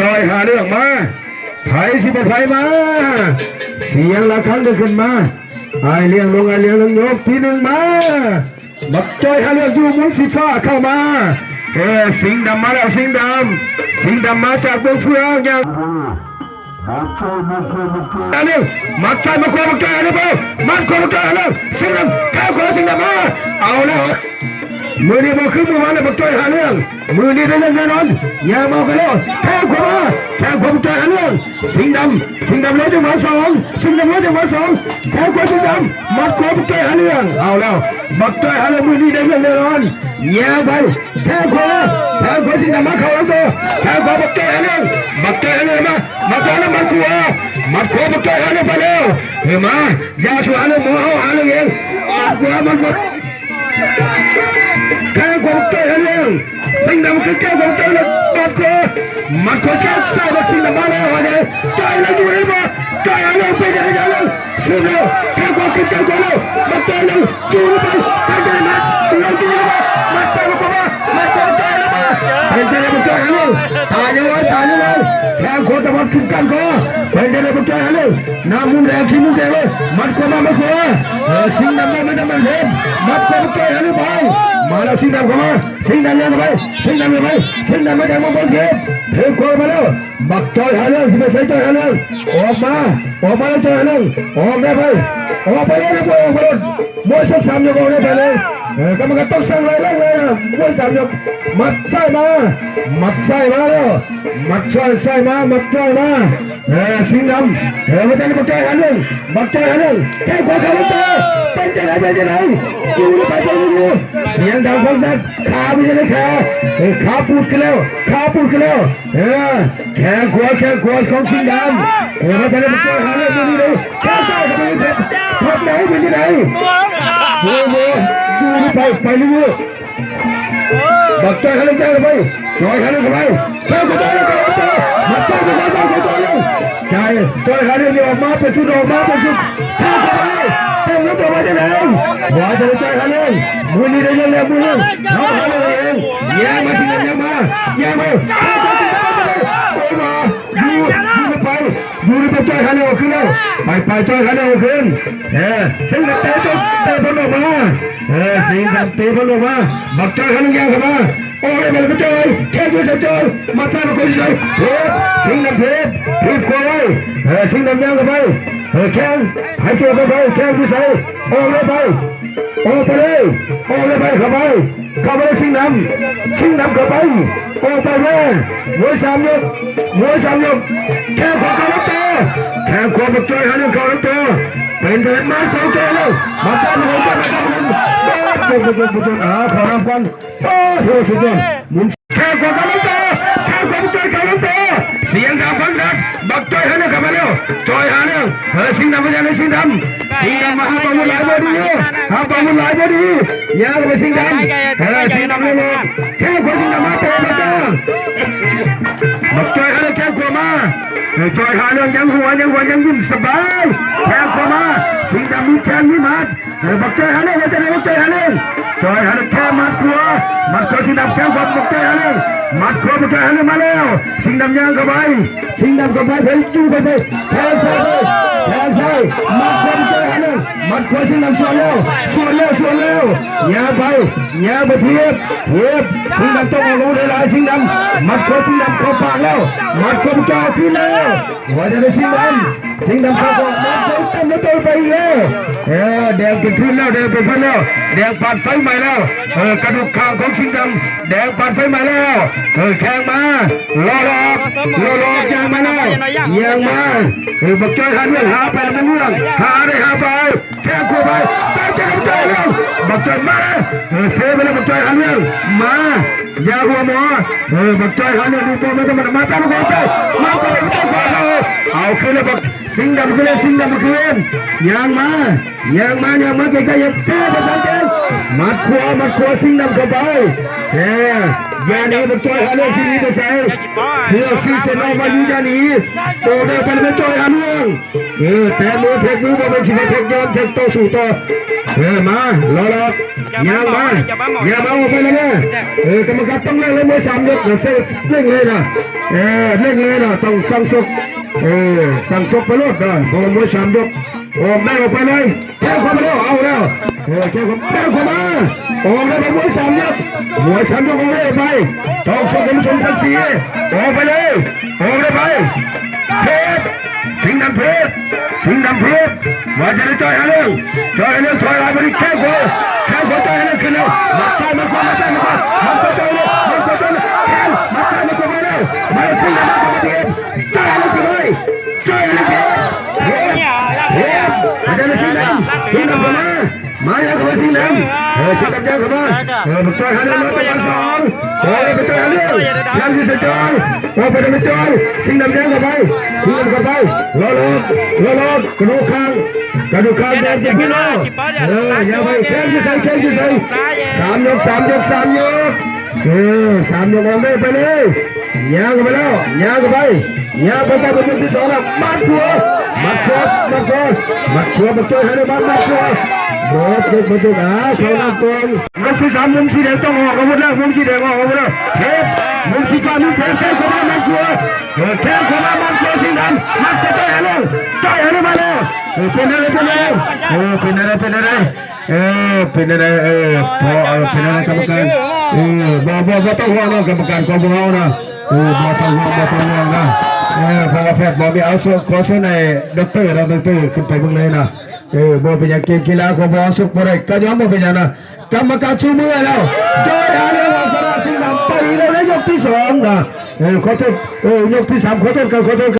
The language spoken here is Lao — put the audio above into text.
ຈອຍຫາເລື່ອງມາ ໃຜຊິບໍ່ໃຜມາ ສຽງລະຄັງໄດ້ຂຶ້ນມາ ອ້າຍລ້ຽງລົງ ອ້າຍລ້ຽງລົງ ຍົກທີໜຶ່ງມາ ບັກຈ້ອຍຫາເລື່ອງຢູ່ໝູນສີຟ້າເຂົ້າມາ ເອີ ສິງດຳມາແລ້ວ ສິງດຳ ສິງດຳມາຈາກເມືອງເຟືອງ ຫາເລື່ອງ ໝັດຊ້າຍໝັດຂວາ ບັກຈ້ອຍຫາເລື່ອງ ໝັດຂວາ ບັກຈ້ອຍຫາເລື່ອງ ສິງດຳ ແຂ້ງຂວາ ສິງດຳມາ ເອົາແລ້ວ ມື້ນີ້ບໍ່ຄືມື້ວານແລ້ວ ບັກຈ້ອຍຫາເລື່ອງ ມື້ນີ້ໄດ້ເລື່ອງແນ່ນອນ ຍ່າງມາເອົາກັນແລ້ວ ແຂ້ງຂວາມາ ແຂ້ງຂວາ ບັກຈ້ອຍຫາເລື່ອງ ສິງດຳ ສິງດຳເລີຍຈັງຫວະສອງ ສິງດຳເລີຍຈັງຫວະສອງ ແຂ້ງຂວາ ສິງດຳ ໝັດຂວາ ບັກຈ້ອຍຫາເລື່ອງ ເອົາແລ້ວ ບັກຈ້ອຍຫາເລື່ອງ ມື້ນີ້ໄດ້ເລື່ອງແນ່ນອນ ຍ່າງໄປ ແຂ້ງຂວາ ແຂ້ງຂວາ ສິງດຳມາເຂົ້າແລ້ວໂຕ ແຂ້ງຂວາ ບັກຈ້ອຍຫາເລື່ອງ ບັກຈ້ອຍຫາເລື່ອງມາ ບັກຈ້ອຍຫາເລື່ອງ ໝັດຂວາ ໝັດຂວາ ບັກຈ້ອຍຫາເລື່ອງໄປແລ້ວ ເອີ ມາ ຢ່າສູ່ຫາເລື່ອງ ໝໍເຮົາຫາເລື່ອງເອງ ໝັດຂວາ ໝັດຂວາ ແຂ້ງຂວາ ບັກຈ້ອຍຫາເລື່ອງ ສິງດຳຄືແຂ້ງຂວາ ບັກຈ້ອຍຫາເລື່ອງ ໝັດຂວາ ໝັດຂວາ ແຂ້ງຊ້າຍ ບັກສິງດຳມາແລ້ວ ວ່າໄງ ຈ່ອຍແລ້ວຢູ່ໃນບໍ່ ຈ່ອຍຫາເລື່ອງ ເປັນຈັ່ງໃດຫາເລື່ອງ ຂຶ້ນແລ້ວ ແຂ້ງຂວາຂຶ້ນ ແຂ້ງຂວາແລ້ວ ບັກຈ້ອຍຫາເລື່ອງ ຈູໄປ ແຂ້ງຂວາມາ ເລື່ອງຈູມາ ມາເຕີມເຂົ້າມາ ມາເຕີມຈ່ອຍແລ້ວມາ ເປັນຈັ່ງໃດ ບັກຈ້ອຍຫາເລື່ອງ ຕາຍຍັງໄວ ຕາຍຍັງໄວ ແຂ້ງຂວາຕະວັດຂຶ້ນກ້ານຄໍ ເປັນຈັ່ງໃດ ບັກຈ້ອຍຫາເລື່ອງ ໜ້າມຸມແດງ ຂີ້ມຸມແດງເລີຍ ໝັດຂວາມາ ໝັດຂວາ ເອີ ສິງດຳມາ ມານຳມັນເຫັນ ໝັດຂວາ ບັກຈ້ອຍຫາເລື່ອງໄປ ມາແລ້ວ ສິງດຳເຂົ້າມາ ສິງດຳຍ່າງເຂົ້າໄປ ສິງດຳເຂົ້າໄປ ສິງດຳມາຈາກເມືອງເຟືອງ ຖືກຂວາມາແລ້ວ ບັກຈ້ອຍຫາເລື່ອງ ຊິໄປໃສ ຈ່ອຍຫາເລື່ອງ ອອກມາ ອອກມາແລ້ວ ຈ່ອຍຫາເລື່ອງ ອອກໄດ້ໄປ ອອກໄປເລີຍ ອອກໄປ ອອກໄປໂລດ ມວຍສົກສາມຍົກ ອອກໄດ້ໄປເລີຍ ເອີ ກຳມະການຕົກສັ່ງໄລ່ ໄລ່ ໄລ່ ມວຍສາມຍົກ ໝັດຊ້າຍມາ ໝັດຊ້າຍມາແລ້ວ ໝັດຊ້າຍ ຊ້າຍມາ ໝັດຊ້າຍມາ ເອີ ສິງດຳ ເອີ ມາຈາກບັກຈ້ອຍຫາເລື່ອງ ບັກຈ້ອຍຫາເລື່ອງ ແຂ້ງຂວາເຂົ້າລຳຕົວ ເປັນຈັ່ງໃດ ເປັນຈັ່ງໃດ ຢູ່ຫຼືໄປ ໄປຢູ່ ສຽງດັງຟັງຊັດ ຂາເປັນຈັ່ງໃດ ຂາ ເອີ ຂາປູດຂຶ້ນແລ້ວ ຂາປູດຂຶ້ນແລ້ວ ເອີ ແຂ້ງຂວາ ແຂ້ງຂວາຂອງສິງດຳ ເອີ ມາຈາກບັກຈ້ອຍຫາເລື່ອງ ຢູ່ນີ້ເດ້ ແຂ້ງຊ້າຍເຂົ້າໄປ ພັບໄດ້ ເປັນຈັ່ງໃດ ໂອ້ໂຫ ຢູ່ຫຼືໄປ ໄປຫຼື ບັກຈ້ອຍຫາເລື່ອງ ຈ່ອຍເຂົ້າໄປ ຈ່ອຍຫາເລື່ອງເຂົ້າໄປ ເຂົ້າໄປ ມາຈ່ອຍເຂົ້າໄປ ຈ່ອຍເຂົ້າໄປ ຈ່ອຍເຂົ້າໄປ ຈ່ອຍຫາເລື່ອງ ອອກມາເປັນຊຸດ ອອກມາເປັນຊຸດ ເຂົ້າໄປ ເຕັມແລ້ວ ຕົວມາຈາກໃດ ວ່າຈະໄດ້ຈ່ອຍຫາເລື່ອງ ມື້ນີ້ໄດ້ເລື່ອງແລ້ວ ມື້ນີ້ເຮົາຫາເລື່ອງເອງ ຍ່າງມາ ສິງດຳ ຍ່າງມາ ຍ່າງມາ ໂອ້ຍ ມາ ຢູ່ ຢູ່ໄປ ຢູ່ໄປ ຈ່ອຍຫາເລື່ອງເອົາຄືນແລ້ວ ໄປ ໄປ ຈ່ອຍຫາເລື່ອງເອົາຄືນ ເອີ ສິງດຳເຕະ ເຕະບອນອອກມາ ເອີ ສິງດຳເຕະບອນອອກມາ ບັກຈ້ອຍຫາເລື່ອງຍ່າງເຂົ້າມາ ໂອ້ຍ ມາແລ້ວ ມາຈ່ອຍ ແຂ້ງຢູ່ໃສ ຈ່ອຍ ມາໃສ່ ມາຄົນໃສ່ ເທບ ສິງດຳເທບ ເທບຂວາໄວ້ ເອີ ສິງດຳຍ່າງເຂົ້າໄປ ເອີ ແຂ້ງ ໃຫ້ໂຈກເຂົ້າໄປ ແຂ້ງຢູ່ໃສ ອອກເລີຍໄປ ອອກໄປເລີຍ ອອກເລີຍໄປ ເຂົ້າໄປ ເຂົ້າໄປເລີຍ ສິງດຳ ສິງດຳເຂົ້າໄປ ອອກໄປເລີຍ ມວຍສາມຍົກ ມວຍສາມຍົກ ແຂ້ງຂວາເຂົ້າລຳຕົວ ແຂ້ງຂວາ ບັກຈ້ອຍຫາເລື່ອງ ເຂົ້າລຳຕົວ ເປັນເດີນມາ ສອງ ຈ່ອຍແລ້ວ ມາຕາມ ມາຕາມ ມາຕາມ ມາຕາມ ອ່າ ເຂົ້ານຳກັນ ໂອ້ໂຫ ສຸດຍອດ ໝູນ ແຂ້ງຂວາເຂົ້າລຳຕົວ ແຂ້ງຂວາ ບັກຈ້ອຍເຂົ້າລຳຕົວ ສຽງດັງຟັງຊັດ ບັກຈ້ອຍຫາເລື່ອງ ເຂົ້າມາແລ້ວ ຈ່ອຍຫາເລື່ອງ ເອີ ສິງດຳ ມາຈາກໃນ ສິງດຳ ສິງດຳ ມາຫາປາວຸດຫຼາຍບໍ່ດີ ຫາປາວຸດຫຼາຍບໍ່ດີ ຍ່າງໄປ ສິງດຳ ເອີ ສິງດຳ ເລີຍ ແຂ້ງຂວາ ສິງດຳ ມາເຕະ ມາເຕະ ບັກຈ້ອຍຫາເລື່ອງ ແຂ້ງຂວາມາ ເອີ ຈ່ອຍຫາເລື່ອງ ຍັງຫົວ ຍັງຫົວ ຍັງຍິ້ມສະບາຍ ແຂ້ງຂວາມາ ສິງດຳ ມີແຂ້ງ ມີໝັດ ເອີ ບັກຈ້ອຍຫາເລື່ອງ ວ່າຈັ່ງໃດ ບັກຈ້ອຍຫາເລື່ອງ ຈ່ອຍຫາເລື່ອງ ແຂ້ງໝັດຂວາ ໝັດຂວາ ສິງດຳ ແຂ້ງຂວາ ບັກຈ້ອຍຫາເລື່ອງ ໝັດຂວາ ບັກຈ້ອຍຫາເລື່ອງ ມາແລ້ວ ສິງດຳຍ່າງເຂົ້າໄປ ສິງດຳເຂົ້າໄປ ເພິ່ນຢູ່ໄປ ໄປ ແຂ້ງຊ້າຍ ແຂ້ງຊ້າຍ ໝັດຂວາ ບັກຈ້ອຍຫາເລື່ອງ ໝັດຂວາ ສິງດຳ ສວນແລ້ວ ສວນແລ້ວ ສວນແລ້ວ ຍ່າງໄປ ຍ່າງໄປ ເທບ ເທບ ສິງດຳຕ້ອງອອກອາວຸດໃຫ້ຫຼາຍ ສິງດຳ ໝັດຂວາ ສິງດຳ ເຂົ້າປາກແລ້ວ ໝັດຂວາ ບັກຈ້ອຍຄືນແລ້ວ ວ່າຈະໄດ້ ສິງດຳ ສິງດຳເຂົ້າກ່ອນ ມາເຂົ້າເຕັມແລ້ວ ເຕີໄປອີກແລ້ວ ເອີ ແດງເປັນຟືນແລ້ວ ແດງເປັນຟືນແລ້ວ ແດງປານໄຟໄໝ້ແລ້ວ ເອີ ກະດູກຂ້າງຂອງສິງດຳ ແດງປານໄຟໄໝ້ແລ້ວ ເອີ ແຂ້ງມາ ລໍໆ ລໍໆ ຍ່າງມາແລ້ວ ຍ່າງມາ ເອີ ບັກຈ້ອຍຫາເລື່ອງ ຫາໄປແລ້ວ ມັນເລື່ອງ ຫາໄດ້ຫາໄປ ແຂ້ງຂວາໄປ ບັກຈ້ອຍ ບັກຈ້ອຍຫາເລື່ອງ ບັກຈ້ອຍມາ ເອີ ເຊໄປແລ້ວ ບັກຈ້ອຍຫາເລື່ອງ ມາ ຢ່າຫົວໝໍ ເອີ ບັກຈ້ອຍຫາເລື່ອງ ດູໂຕມາ ມາ ມາ ມາ ມາ ມາ ເອົາຄືນແລ້ວ ສິງດຳຄືນແລ້ວ ສິງດຳຄືນ ຍ່າງມາ ຍ່າງມາ ຍ່າງມາ ໃກ້ໆ ຢ່າເຕະ ປະສານແຂນ ໝັດຂວາ ໝັດຂວາ ສິງດຳເຂົ້າໄປ ເອີ ຢ່າໜີ ມັນຈ່ອຍຫາເລື່ອງຊິໜີໄປໃສ? ເລືອກຊິເຊັນອອກມາຢູ່ ຢ່າໜີ. ໂຕໄດ້ໄປແລ້ວ ມັນຈ່ອຍຫາເລື່ອງ. ເອີ ແຕະມືເພັກມື ບໍ່ແມ່ນຊິມາເພັກຍ້ອນ ເພັກຕໍ່ສູ້ຕໍ່. ເອີ ມາ ລໍໆ ຍ່າງມາ ຍ່າງມາ ອອກໄປແລ້ວນະ. ເອີ ກຳມະການຕ້ອງເລັ່ງເລີຍ ມວຍສາມຍົກນະ ເລັ່ງເລີຍນະ. ເອີ ເລັ່ງເລີຍນະ ຕ້ອງສັ່ງຊົກ. ເອີ ສັ່ງຊົກໄປໂລດນະ ເພາະວ່າມວຍສາມຍົກ. ອອກໄດ້ ອອກໄປເລີຍ ແຂ້ງເຂົ້າມາແລ້ວ ເອົາແລ້ວ ເອີ ແຂ້ງເຂົ້າມາ ແຂ້ງເຂົ້າມາ ອອກໄດ້ ມວຍສາມຍົກ ມວຍສາມຍົກ ອອກໄດ້ໄປ ຕ້ອງຊົກໃຫ້ມັນສົມສັກສີ ອອກໄປເລີຍ ອອກໄດ້ໄປ ເພດ ສິງດຳເພດ ສິງດຳເພດ ວ່າຈະໄດ້ຈ່ອຍຫາເລື່ອງ ຈ່ອຍຫາເລື່ອງ ຊ່ອຍຫຼາຍ ບາດນີ້ແຂ້ງຂວາ ແຂ້ງຂວາ ຈ່ອຍຫາເລື່ອງ ຂຶ້ນແລ້ວ ໝັດຊ້າຍ ໝັດຂວາ ໝັດຊ້າຍ ໝັດຂວາ ໝັດຂວາ ຈ່ອຍເລື່ອງ ໝັດຂວາ ຈ່ອຍເລື່ອງ ແຂ້ງ ໝັດຊ້າຍ ໝັດຂວາ ມາແລ້ວ ມາແລ້ວ ສິງດຳ ມາເພດ ຈ່ອຍຫາເລື່ອງ ຂຶ້ນເລີຍ ເຈົ້າ ເຮັດ ເຮັດ ເຮັດ ເຮັດ ເຮັດ ເຮັດ ເຮັດ ເຮັດ ເຮັດ ມາ ມາ ຢ່າງເຂົ້າມາ ສິງດຳ ເອີ ສິງດຳ ຢ່າງເຂົ້າມາ ເອີ ບັກຈ້ອຍ ຫາເລື່ອງ ມາ ຕົວສອງ ໂອ້ຍ ບັກຈ້ອຍ ຫາເລື່ອງ ພະຍາຍາມທີ່ຈະຈ່ອຍ ໂອ້ຍ ໄປທາງບັກຈ້ອຍ ສິງດຳ ຍ່າງເຂົ້າໄປ ສິງດຳ ເຂົ້າໄປ ລໍໆ ລໍໆ ກະດູກຄາງ ກະດູກຄາງ ແດນເປັນພີ່ນ້ອງ ເອີ ຢ່າໄປ ແຂ້ງຢູ່ໃສ ແຂ້ງຢູ່ໃສ ສາມຍົກ ສາມຍົກ ສາມຍົກ ເອີ ສາມຍົກ ອອກເລີຍ ໄປເລີຍ ຍ່າງເຂົ້າໄປແລ້ວ ຍ່າງເຂົ້າໄປ ຍ່າງໄປ ໄປເບິ່ງຍົກທີສອງແລ້ວ ໝັດຂວາ ໝັດຂວາ ໝັດຂວາ ໝັດຂວາ ບັກຈ້ອຍ ໃຫ້ໄດ້ໝັດ ໝັດຂວາ ໝົດ ໝົດ ໝົດ ອ່າ ເຂົ້ານຳກ່ອນ ຍົກທີສາມ ມຸມສີແດງຕ້ອງອອກອາວຸດແລ້ວ ມຸມສີແດງອອກອາວຸດແລ້ວ ເພດ ມຸມສີຟ້າ ມີເພດ ແຂ້ງເຂົ້າມາ ໝັດຂວາ ເອີ ແຂ້ງເຂົ້າມາ ໝັດຂວາ ສິງດຳ ໝັດຂວາ ຈ່ອຍຫາເລື່ອງ ຈ່ອຍຫາເລື່ອງ ມາແລ້ວ ເອີ ເປັນແນວໃດ ເປັນແນວໃດ ເອີ ເປັນແນວໃດ ເປັນແນວໃດ ເອີ ເປັນຈັ່ງໃດ ເອີ ພໍ ເອີ ເປັນຈັ່ງໃດກຳມະການ ເອີ ບໍ່ ບໍ່ ບໍ່ຕ້ອງຫ່ວງເນາະ ກຳມະການຂອງພວກເຮົານະ ເອີ ບໍ່ຕ້ອງຫ່ວງ ບໍ່ຕ້ອງຫ່ວງນະ ເອີ ເພາະວ່າແພດບໍ່ມີ ເອົາ ຂໍເຊີນໃຫ້ດັອກເຕີເນາະ ດັອກເຕີຂຶ້ນໄປເບິ່ງເລີຍນະ ເອີ ບໍ່ເປັນຫຍັງ ເກມກິລາຂອງພວກເຮົາ ຊົກບໍ່ໄດ້ກໍຍອມ ບໍ່ເປັນຫຍັງນະ ກຳມະການຊູມືໃຫ້ແລ້ວ ຈ່ອຍຫາເລື່ອງ ວາສະນາ ສິງດຳ ໄປແລ້ວໃນຍົກທີສອງນະ ເອີ ຂໍໂທດ ເອີ ຍົກທີສາມ ຂໍໂທດກັນ ຂໍໂທດ